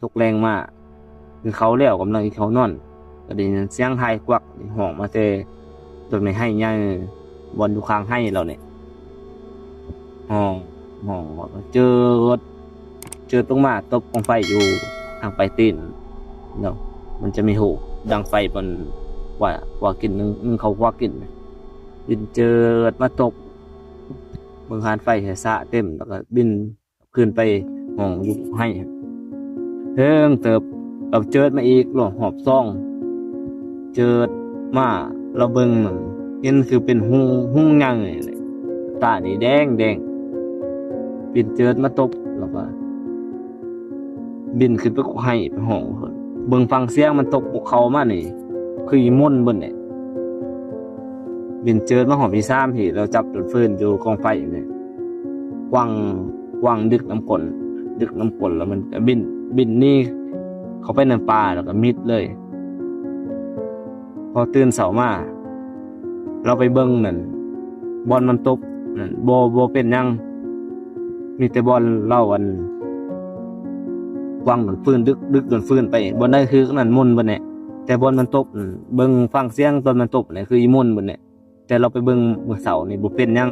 ຕົກແລງມາ ກິນເຂົ້າແລ້ວກຳລັງກິນເຂົ້ານອນ ກໍໄດ້ຍິນສຽງໄຫ້ກວັກຮ້ອງມາແຕ່ຕົ້ນໄມ້ໄຮໃຫຍ່ ບ່ອນຢູ່ຂ້າງໄຮ່ລາວນີ້ ຮ້ອງ ຮ້ອງວ່າເຈີດ ເຈີດລົງມາຕົບກອງໄຟຢູ່ທາງປາຍຕີນເນາະ. ມັນຈະມີຮູດັງໄຟ ມັນວ່າ ວ່າກິນ ໜຶ່ງ ໜຶ່ງເຂົ້າ ວ່າກິນ ບິນເຈີດມາຕົບ ເບິ່ງຫານໄຟໃຫ້ສະເຕັມ ແລ້ວກໍບິນ ຂຶ້ນໄປຫ້ອງຢູ່ໃຫ້ ເຖິງເຕີບ ລາວເຈີດມາອີກລອບສອງ ເຈີດມາ ລາວເບິ່ງນັ້ນ ເຫັນຄືເປັນຫຸງ ຫຸງຫຍັງນີ້ແຫຼະ ຕານີ້ແດງໆ ບິນເຈີດມາຕົບ ແລ້ວກໍບິນຂຶ້ນໄປກົກໄຮ່ໄປຫ້ອງ ເບິ່ງຟັງສຽງມັນຕົບກວກເຂົ້າມານີ້ ຄືອີ່ມົນເບິ່ງແຫຼະ. ບິນເຈີດມາຮອບທີສາມ ທີ່ລາວຈັບຕົ້ນຟືນຢູ່ກອງໄຟນີ້ ກວາງ ກວາງດຶກນຳກົ້ນ ດຶກນຳກົ້ນ ແລ້ວມັນກໍບິນ ບິນໜີເຂົ້າໄປໃນປ່າ ແລ້ວກໍມິດເລີຍ. ພໍຕື່ນເຊົ້າມາ ລາວໄປເບິ່ງນັ້ນ ບ່ອນມັນຕົບນັ້ນ ບໍ່ ບໍ່ເປັນຫຍັງ ມີແຕ່ບ່ອນລາວ ອັນ ກວາງຕົ້ນຟືນ ດຶກ ດຶກຕົ້ນຟືນໄປ ບ່ອນໃດຄືນັ້ນມົນເບິດແຫຼະ ແຕ່ບ່ອນມັນຕົບນັ້ນ ເບິ່ງຟັງສຽງຕອນມັນຕົບນີ້ ຄືອີ່ມົນເບິດແຫຼະ ແຕ່ລາວໄປເບິ່ງມື້ເຊົ້ານີ້ ບໍ່ເປັນຫຍັງ